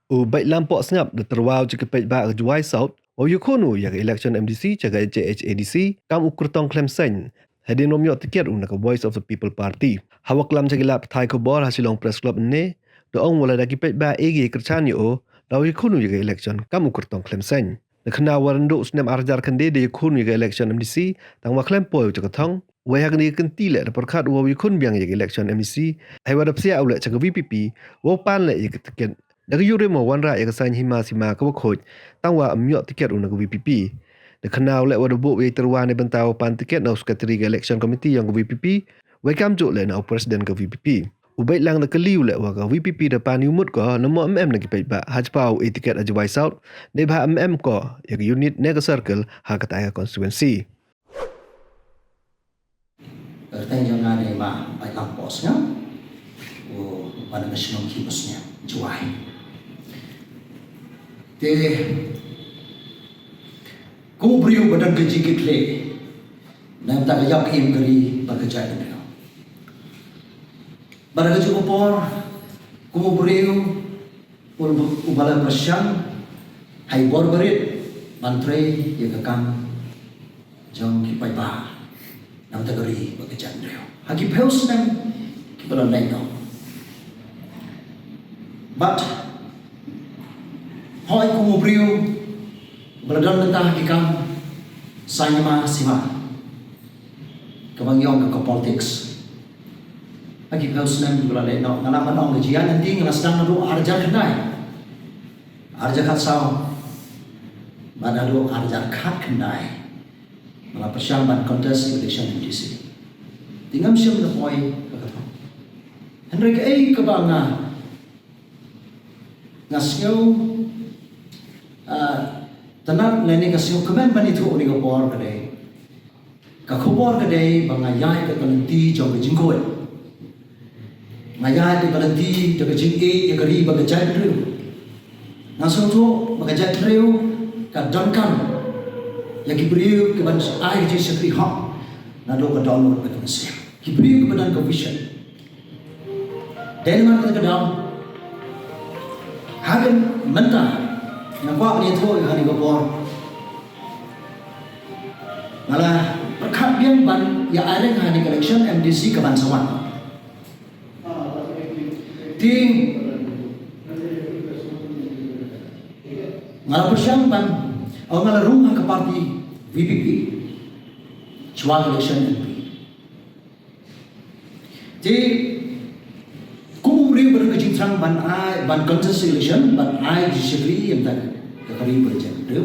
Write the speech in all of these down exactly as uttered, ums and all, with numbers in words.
U Baitlang Pohsngap da tyrwa u sha ki paidbah ka Jowai South, wow ïakhun u ïa ka election M D C sha ka J H A D C kam u kyrtong khlem seng, hadien wym ïoh tiket u na ka Voice of the People Party. Haba klam sha ki lad pathai khubor ha Shillong Press Club mynne, da ong u lada ki paidbah e ki kyrchan ïa u, daw ïakhun u ïa ka election kam u kyrtong khlem seng. Da kynmaw u, naduh u snem ar hajar khyndai da ïakhun u ïa ka election M D C, tangba khlem poi u sha ka thong. Wei ha kane ka kynti leh da pyrkhat u wow ïakhun biang ïa ka election M D C, haba da psiah u leh sha ka V P P, wow pan leh ïa ka tiket. Da ka ïurim wow wanrah ïa ka saiñ hima sima kaba khuid, tangba ym ïoh tiket u na ka V P P. Da kynmaw u leh u da buh ïa i tyrwa na bynta wow pan tiket na u Secretary ka Election Committee yong ka V P P, wei kamjooh leh na u President ka V P P. U Baitlang da kylli u leh wa ka V P P da pan ïa u mut ko, namar ym em na ki paidbah ha spah u e tiket ha Jowai South, dei ba ym em ko ïa ka unit ne ka circle ha katei ka constituency. Ka kyrteng jong nga dei ma Baitlang Pohsngap, u ba na ka shnong Khibosniang, Jowai. Te kum u briew ba don ka jingkitkhlieh na ka bynta ka ïap ka im ka ri bad ka jaitbynriew. Bad ha kajuh ka por, kum u briew u, u ba la pyrshang ha i bor barit ban trei ïa ka kam jong ki paidbah na ka bynta ka ri bad ka jaitbynriew ha ki phew snem kiba la leit noh. Bad hooid, kum u briew ba la don bynta ha ki kam saiñ hima sima, kaba ngi ong ka politics, ha ki phew snem kiba la leit noh, nga lah ban ong ka jingïaid lynti nga la sdang naduh ar hajar khyndai, ar hajar khatsaw, bad naduh ar hajar khatkhyndai nga la pyrshang ban contest election M D C. Te ngam shym la poi ha ka thong. Hynrei kaei kaba nga, nga sngew, ah, tynnad lane nga sngew kmen ban ïathuh ha kane ka por ka dei, ka khubor ka dei ba nga ïaid da ka lynti jong ka jingkhuid. Nga ïaid da ka lynti jong ka jingïeit ïa ka ri bad ka jaitbynriew. Nga sngewthuh ba ka jaitbynriew ka donkam ïa ki briew kiban ai ka jingshakri hok naduh ka dohnud bad ka mynsiem, ki briew kiba don ka vision. Dei namar kata ka daw, haduh mynta nga kwah ban ïathuh ha kane ka por, nga la pyrkhat biang ban ïa ïeng ha kane ka election M D C kaban sa wan. Te nga la pyrshang ban, oh, nga la rung ha ka party V P P shuwa ka election M P. Te kum u briew ba don ka jingthrang ban ai, ban contest election, ban ai jingshakri ïa ka ri bad ka jaitbynriew,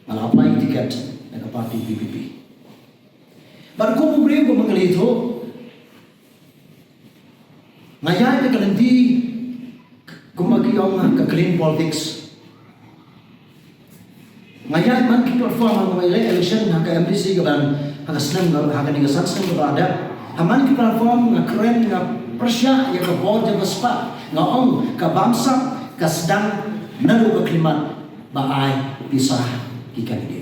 nga la apply ticket na ka party V P P. Bad kum u briew ba nga la ïathuh, nga ïaid da ka lynti kumba ki ong ka clean politics. Nga ïaid man ki platform ha kaba ïaleh election ha ka M D C kaban, ha ka snem, ha kane ka san snem kaba la dep. Ha man ki platform nga kren, nga pyrshah ïa ka bor jong ka spah, nga ong ka bamsap ka sdang naduh ka khyllipmat ba ai pisa ki candidate.